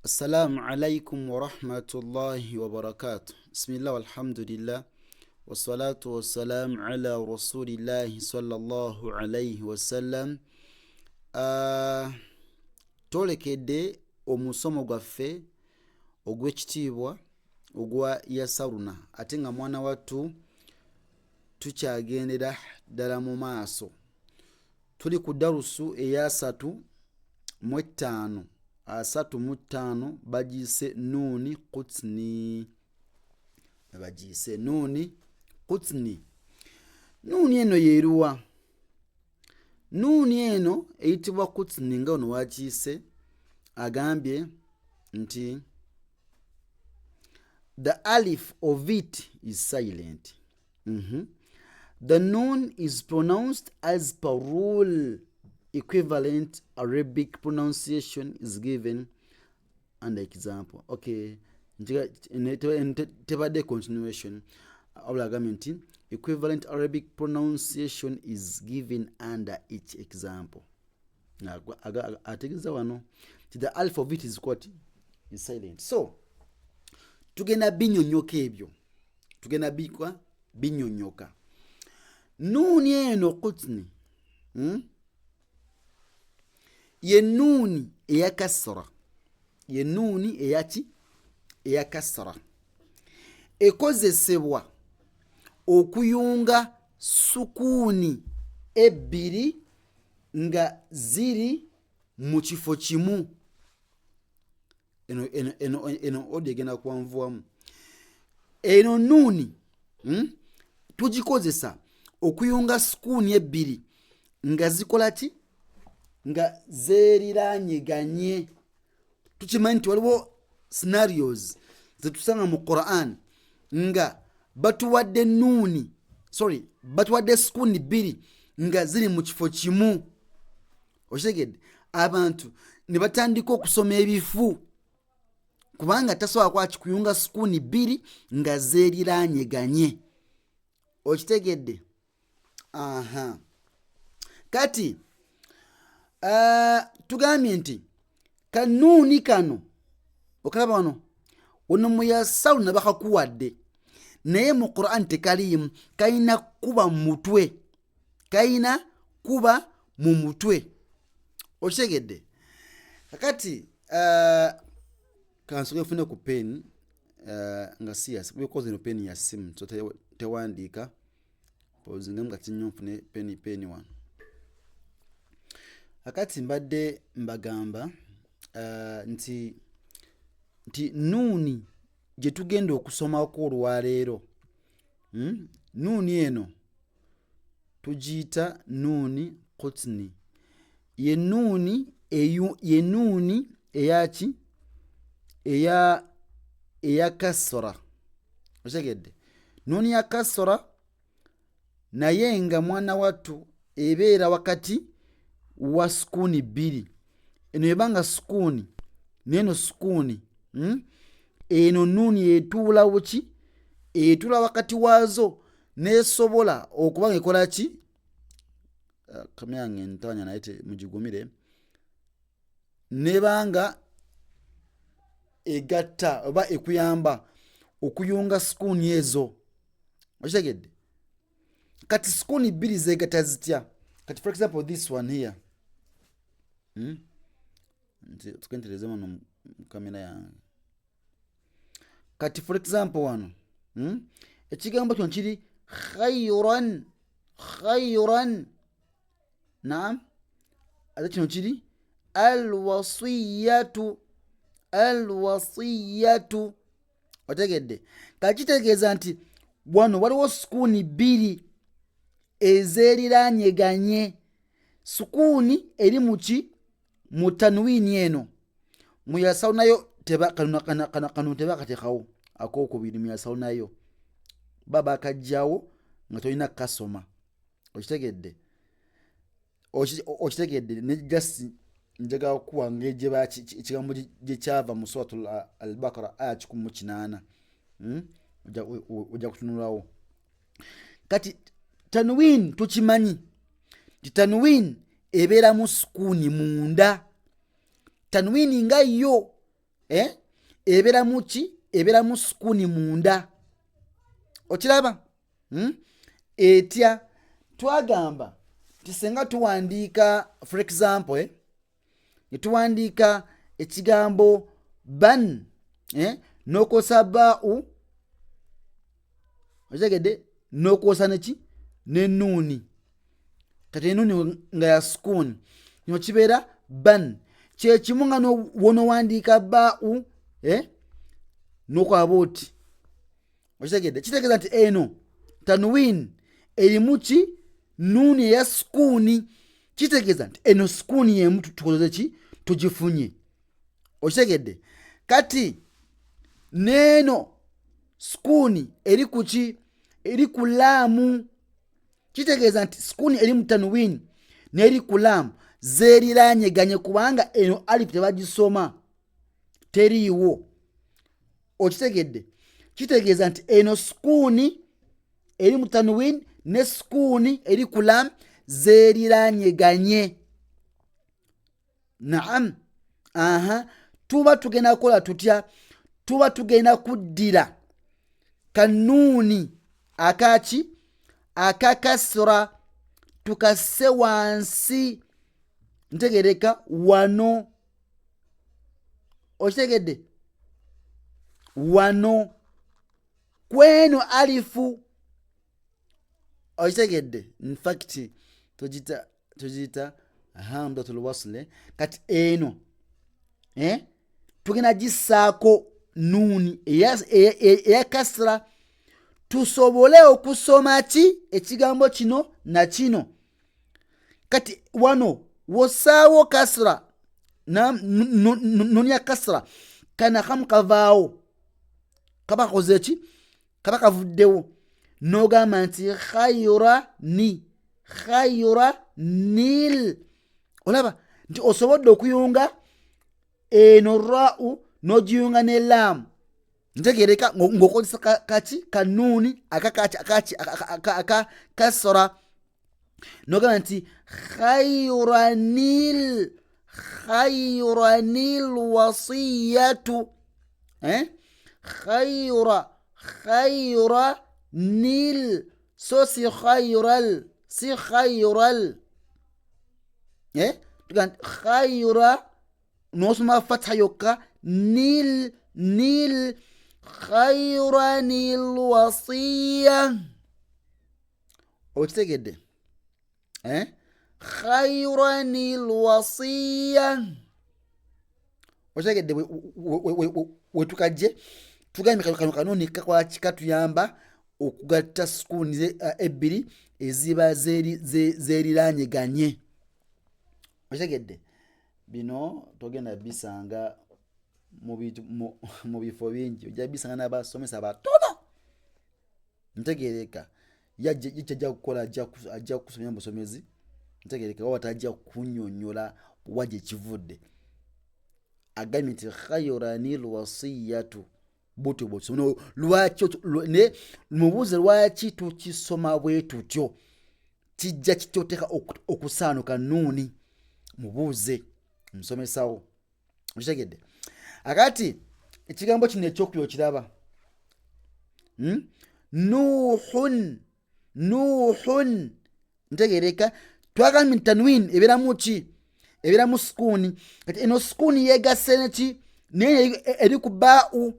Assalamu alaikum warahmatullahi wabarakatuh. Bismillah walhamdulillah wassalatu wassalamu ala rasulillahi sallallahu alaihi wasallam. Twolekedde omusomo gwaffe ogw'ekitiibwa ogwa yasaruna, ate nga mwana wattu tukyagendera ddala mu maaso. Tuli ku darusu eyasatu mu ttaano, 35, bagiyise nuuni kutni, bagiyise nuuni kutni. Nuuni eno yeeruwa? Nuuni eno eyitibwa kutni nga ono wakiyise agambye nti the alif of it is silent. The noon is pronounced as per rule. Equivalent Arabic pronunciation is given and example. Okay, tebadde continuation, wabula agambye nti equivalent Arabic pronunciation is given under each example. Ategeeza wano nti the alpha of it is what is silent. So tugenda binyonyoka ebyo, tugenda bikwa binyonyoka. Nuuni eno kutni, Ye nuuni eya kasra, ye nuuni eyaki? Eya kasra, ekozesebwa okuyunga sukuuni ebbiri nga ziri mu kifo kimu. Eno odi egenda kwanvuwamu. Eno nuuni, Tugikozesa okuyunga sukuuni ebbiri nga zikola ki? Nga zeeriranyeganye. Tukimanyi nti waliwo scenarios zetusanga mu Quran nga batuwadde nuuni, sorry, batuwadde sukuuni bbiri nga ziri mu kifo kimu. Okitegedde? Abantu ne batandika okusoma ebifu kubanga tasobola kwaki kuyunga sukuuni bbiri nga zeeriranyeganye. Okitegedde? Aha, kati tugambye nti kanuuni kano okalaba wano, wano muyasalu nabakakuwadde, naye mu Quran tekaliimu. Kalina kuba mu mutwe, kalina kuba mu mutwe. Okitegedde? Kakati kansoke nfune ku pen, nga siyas because eno pen ya simu, so tewandiika. Pozingamu kati nnyo nfune peni wano. Kakati mbadde mbagamba nti nuuni gye tugenda okusomako olwaleero, Nuuni eno tugiyita nuuni kutni. Ye nuuni eyu, ye nuuni eyaki? Eya kasra. Okitegedde? Nuuni ya kasra, naye nga mwana wattu ebeera wakati wa sukuuni bbiri. Eno ebanga sukuuni neno sukuuni, Eno nuuni etuula buki? Etuula wakati waazo nesobola okuba nga ekola ki? Kamera yange ntanya, naye mugigumire. Nebanga egatta oba ekuyamba okuyunga sukuuni ezo. Okitegedde? Kati sukuuni bbiri zegatta zitya? Kati for example this one here, Nti tukentereze wano mu kamera yange. Kati for example wano, Ekigambo kino kiri khairan, khairan, naam. Ate kino kiri alwasiyatu, alwasiyatu. Otegedde? Kakitegeeza nti wano waliwo sukuuni bbiri ezeeriranyeganye. Sukuuni eri muki? Mu tanwiini eno muyasawo nayo kano tebakateekawo akokubiri muyasawo nayo ba bakajjawo nga tolina kasoma. Okitegedde? Okitegedde? Ne just njagala kukuwa ngeri ekigambo gye kyava mu Suratul Albakara aya 108. Ojja kutunulawo. Kati tanwin tukimanyi nti tanwin ebeeramu sukuuni munda. Tanwini nga yo Eh? Ebeeramu ki? Ebeeramu sukuuni munda. Okiraba? Etya? Twagamba nti senga tuwandiika, for example, ne tuwandiika ekigambo ban, n'okwosa baau, okitegedde, n'okwosa neki nenuuni. Kati enuuni nga ya sukuuni, kino kibeera ban. Kyekimu nga wonowandiika baau, n'okwaba oti. Okitegedde? Kitegeeza nti eno tanwin erimu ki? Nuuni eya sukuuni. Kitegeeza nti eno sukuuni yemu tukoze ki? Tugifunye. Okitegedde? Kati neeno sukuuni eri ku ki? Eri ku laamu. Kitegeeza nti sukuuni eri mu tanwin n'eri ku laamu zeeriranyeganye, kubanga eno alifu tebagisoma, teriiwo. Okitegedde? Kitegeeza nti eno sukuuni eri mu tanwin ne sukuuni eri ku lam zeeriranyeganye. Naam. Aha, tuba tugenda kukola tutya? Tuba tugenda kuddira kanuuni akaki akakasra tukasse wansi. Ntegereka wano. Okitegedde? Wano kweno alifu. Okitegedde? Infact tugiyita hamdatul wasle. Kati eno, tugenda gisaako nuuni eya kasra tusobole okusoma ki? Ekigambo kino na kino. Kati wano wosaawo kasra, nuuni ya kasra, kana kamu kavaawo, kaba kakoze ki? Kaba kavuddewo. N'ogamba nti khayra ni, khayra nil. Olaba nti osobodde okuyunga eno rau n'ogiyunga ne laamu. Ntegereka ng'okozesa kaki? Kanuuni akakaki akaki aka kasra. N'ogamba nti khayranil, khayranil wasiyatu, Khayra, khayra nil, so si khayral, si khayral, Tugamba nti khayra n'osoma fatha yokka, nil, nil, khayranil wasiya. Okitegedde? Khayranil wasiya. Okitegedde? Wetukajje tugambye kano kanuuni kakwaki? Katuyamba okugatta sukuuni ebbiri eziba zeeriranyeganye. Okitegedde? Bino togenda bisanga mu bifo bingi, ojja bisanga n'abasomesa batono. Ntegereka yajja kukola, ajja kusomya musomezi. Ntegereka waba tajja kunyonyola wa gye kivudde. Agambye nti khayranil wasiyatu, butyo bwokisoma. Lwaki ne mubuuze lwaki tukisoma bwe tutyo? Kijja kityoteeka okusaanuka nuuni. Mubuuze musomesawo. Okitegedde? Akati ekigambo kino ekyokubiri okiraba? Nuhun, nuhun. Ntegereka twagambye nti tanwin ebeeramu ki? Ebeeramu sukuuni. Kati eno sukuuni yegasse neki? Naye eri ku baau.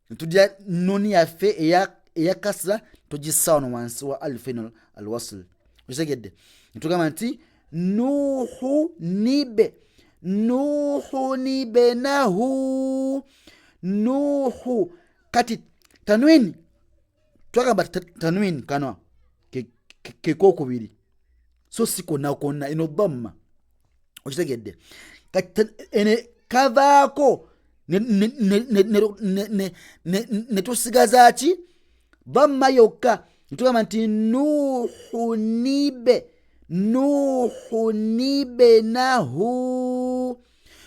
Ntudya nuni yaffe eya kasra tugissa wano wansi wa alifin alwasl. Okitegedde? Ntugamba nti nuhu nibe, nuhu nibenahu, nuhu. Kati tanwin twagamba tanwin kano kekokubiri, so si konna konna eno dhamma. Okitegedde? Kati ene kavaako ne tusigaza ki? Dhamma yokka. Ntugamba nti nuhu nibe, nuhu nibenahu,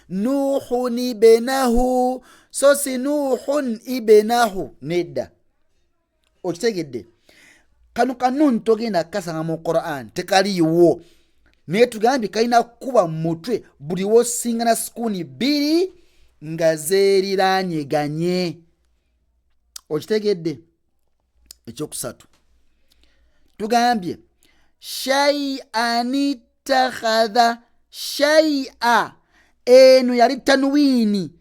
nuhu nibenahu, so si nuhun ibenahu, nedda. Okitegedde? Kano kanuni togenda kasanga mu Quran, tekaliiwo, naye tugambye kalina kukuba mu mutwe buli wosingana sukuuni bbiri. nga zeeriranyeganye. Okitegedde? Ekyokusatu tugambye shay'an ittakhadha, shay'a eno yali tanwiini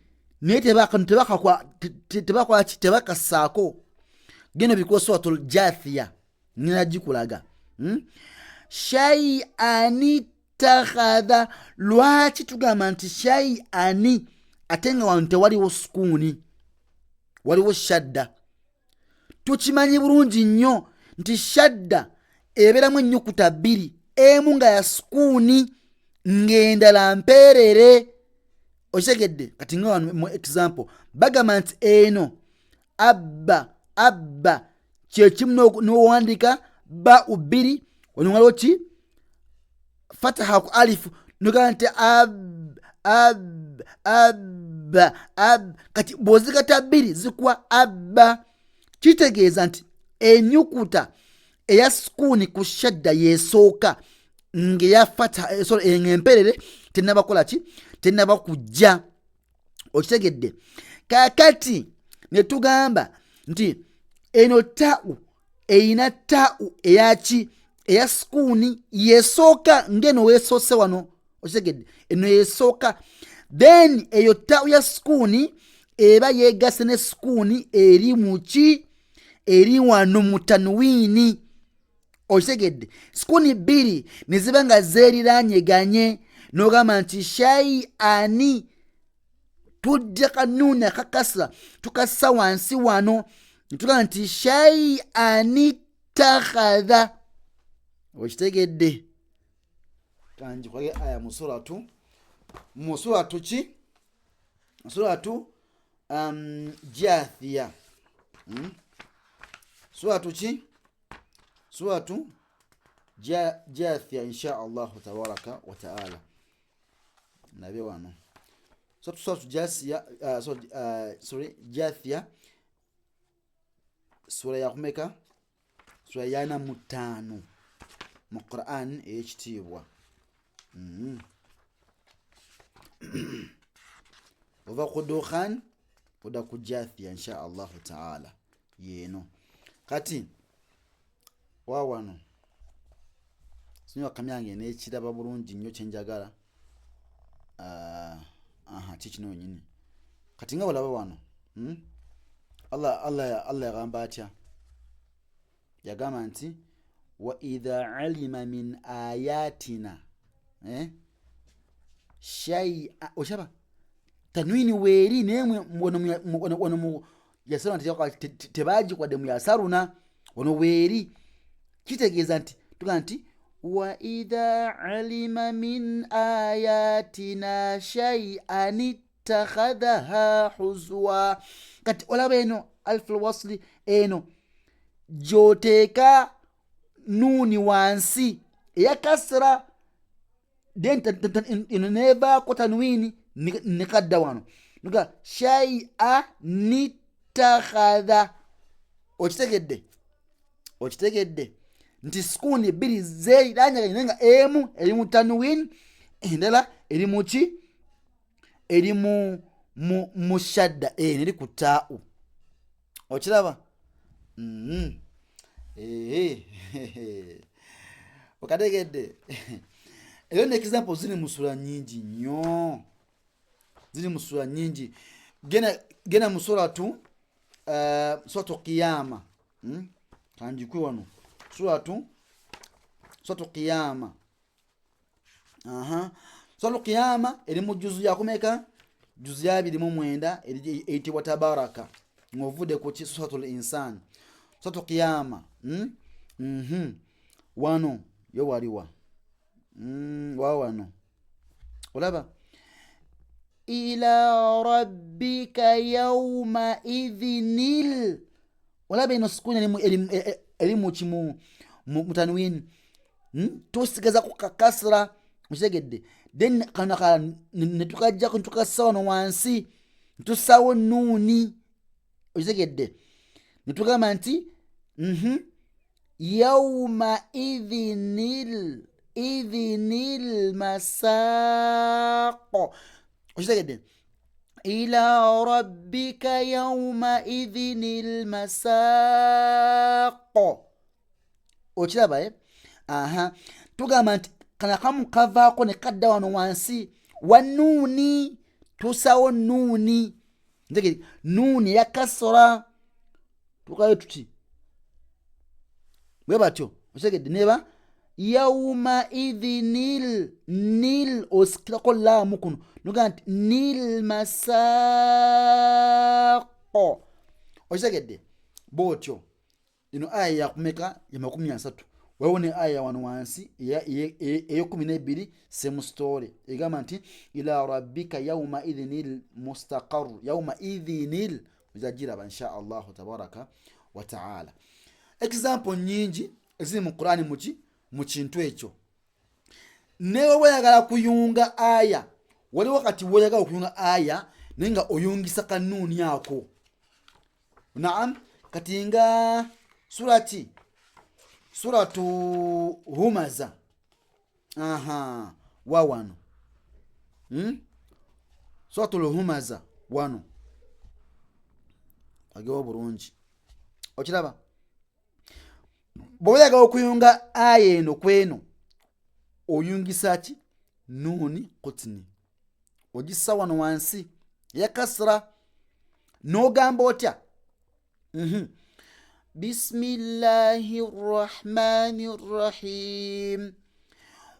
naye tebakolaki, tebakassaako. Geno bikuwa suratul Jathiya, ngenda gikulaga. Shay'an ittakhadha, lwaki tugamba nti shay'ani ate nga wano tewaliwo sukuuni, waliwo shadda? Tukimanyi bulungi nnyo nti shadda ebeeramu ennyukuta bbiri, emu nga ya sukuuni ng'endala mpeerere. Okitegedde? Kati nga wano mu example bagamba nti eno abba, abba kyekimu n'owandiika ba bbiri, wano waliwo ki? Fataha ku alifu, nogamba nti ab, ab, abba, ab. Kati bw'ozigata bbiri zikuwa abba. Kitegeeza nti enyukuta eya sukuuni ku shadda yesooka, ng'eya fataha, sorry, ng'emperere tennabakola ki, tennaba kujja. Okitegedde? Kakati ne tugamba nti eno tau eyina tau eyaki, eya sukuuni yesooka, ng'eno weesoose wano. Okitegedde? Eno yesooka, then eyo tau ya sukuuni eba yeegase ne sukuuni eri muki, eri wano mu tanwiini. Okitegedde? Sukuuni bbiri ne ziba nga zeeriranyeganye, n'ogamba nti shay'ani, tujja kanuuni akakasa tukassa wansi wano, netugamba nti shay'ani takhadha. Okitegedde? Kanjikwage aya musuratu, musuratu ki? Suratu Jathiya. Suratu ki? Suratu Jathiya, insha Allahu tabaraka wa taala. Nabe wano suratu Jasiya, sorry, sorry, Jathiya, sura yakumeka? Sura yana 5 mu Quran ey'ekitiibwa. Ova ku Dukhan oda ku Jathiya, insha Allahu taala. Yeeno kati wawano sinywa kamyange nekiraba bulungi nnyo kyenjagala. Aha, kikino wenyini. Kati nga olaba wano, Allah yagamba atya? Yagamba nti wa idha alima min ayatina, eh? Shay'a, okyaba tanwini weeri, naye wano yasaruna tebagikwadde mu yasaruna, wano weeri. Kitegeeza nti tugamba nti wa idha alima min ayatina shay'an ittakhadhaha huzwa. Kati olaba eno alfu lwasli eno gyoteeka nuuni wansi eya kasra, then eno nevaako tanwini nekadda wano nuga shay'a nitakhadha. Okitegedde? Okitegedde nti sukuuni bbiri zeeriraanyaganye, naye nga emu eri mu tanwin, endala eri muki? Eri mu shadda eno eri ku taau. Okiraba? Okategedde? Eyo ne example ziri mu sura nyingi nnyo, ziri mu sura nyingi. Genda mu suratu Qiyama. Kanjikwe wano suratu Qiyama. Aha, suratu Qiyama eri mu juzu yakumeka? Juzu ya 29, eyitibwa Tabaraka, ng'ovudde ku ki? Suratul Insan, suratu Qiyama. Wano yo waliwa? Wa wano olaba ila rabbika yauma idhinil, olaba eno sukuni eri muki? Mu tanwini. Tusigaza ku kakasra. Okitegedde? Then kano kala netukajjako netukassa wano wansi, netussawo nuuni. Okitegedde? Netugamba nti yauma idhinil masaqo. Okitegedde? Ila rabbika yawmaidhin lmasaaq. Okiraba eh? Aha, tugamba nti kana kamu kavaako ne kadda wano wansi wa nuuni, tusawo nuuni, ntegere nuuni eya kasra, tukayo tuti bwe batyo, okitegedde? Neba yauma idhinil nil, osikirako laamu kuno nogaa nti nil masaaqo, okitegedde? Bwotyo eno aya yakumeka? Ya 30. Waliwo ne aya wano wansi eyekumi nebbiri, same story, egamba nti ila rabbika yauma idhinil mustaqaru, yauma idhinil, ojagiraba insha Allahu tabaraka wataala. Example nyingi eziri mu Qurani muki mu kintu ekyo. Newe weyagala kuyunga aya, waliwo kati weyagala okuyunga aya naye nga oyungisa kanuuni ako. Naam, kati nga surati, suratu Humaza, aha, wa wano, Suratul Humaza wano agewo bulungi, okiraba? Bw'oba oyagala okuyunga aya eno kweno, oyungisa ki? Nuuni kutini, ogissa wano wansi ya kasra, n'ogamba otya? Bismillahi rrahmani rrahim.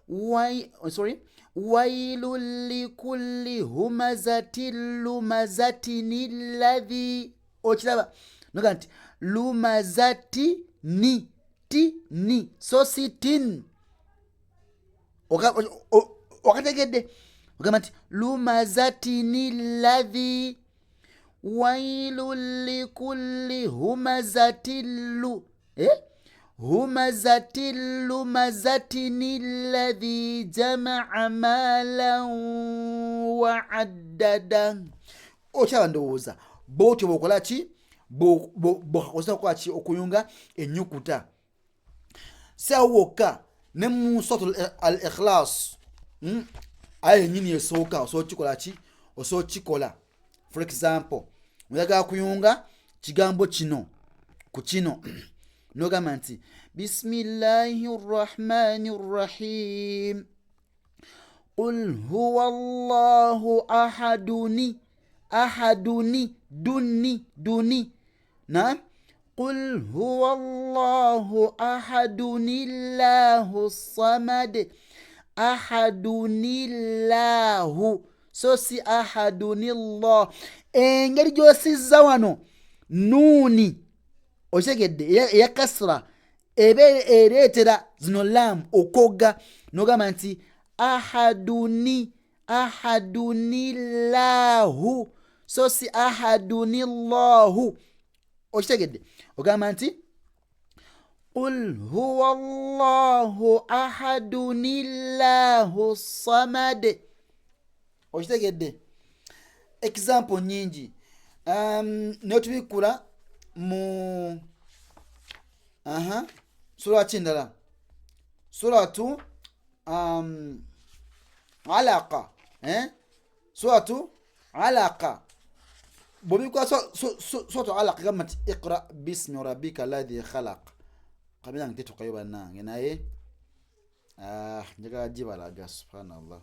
Oh, sorry, wailun likulli humazatin lumazatin alladhi, okiraba? Noga nti lumazati ni ti ni, so si tin. Okategedde? Ogamba nti lumazatini ladhi, wailun likulli humazatin lu, eh? Humazatin lumazatini ladhi jamaa malan wa addada. Okyaba ndowooza bwotyo bwokola ki, bwokakozesa okukola ki, okuyunga ennyukuta. Si awo wokka, ne mu suratu Al Ikhlas, Aya yenyini esooka, osobola okikola ki, osobola okikola. For example, oyagala kuyunga kigambo kino ku kino, nogamba nti bismillahi rrahmani rrahim, qul huwa llahu ahaduni, ahaduni, duni, duni na qul huwa llahu ahaduni llahu samad, ahaduni llahu, so si ahaduni llah. Engeri gyosizza wano nuuni, okitegedde? Eya kasra eba ereetera zino laamu okogga, nogamba nti ahaduni, ahadunillahu, so si ahadunillahu. Okitegedde? Ogamba nti qul huwa llahu ahadunillahu samad. Okitegedde? Example nyingi. Netubikkula mu aha sura ki ndala? Suratu Alaqa, eh? Suratu Alaqa, bwobikula suratu Alaqa gamba nti iqra bismi rabbika ladhi khalaq. Kabira nge tetukayo bannange, naye njagala gibalaga. Subhanallah,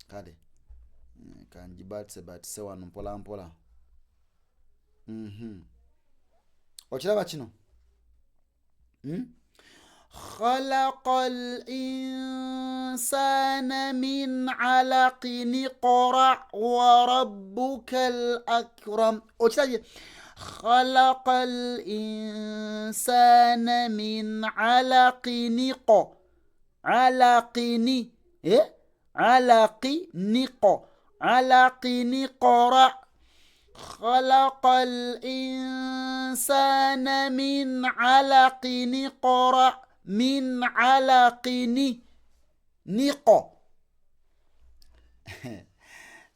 kale kangibatise batise wano mpola mpola. Okiraba kino? خلق الإنسان من علق اقرأ وربك الأكرم. خلق الإنسان من علق نق، علق ني، إيه؟ علق نق، علق نقرأ. خلق الإنسان من علق نقرأ، من علق نق.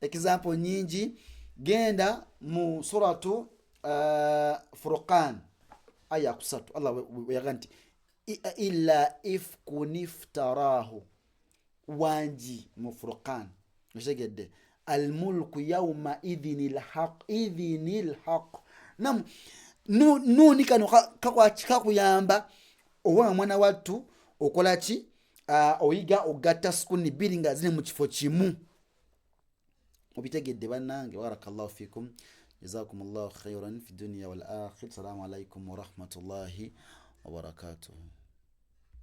Example nyingi. Genda mu suratu Furqan, aya kusatu, Allah weyaga nti illa ifkun iftarahu, wangi mu Furqan, okitegedde? Almulku yauma idhini lhaq, idhini lhaq. Nam nuuni kano kakuyamba oba nga mwana wattu okola ki, oyiga ogatta sukuni bbiri nga ziri mu kifo kimu. Obitegedde bannange? Barakallahu fikum, jazakum llahu khairan fi dunia wal akhir. Salamu alaikum warahmatullahi wabarakatuhu.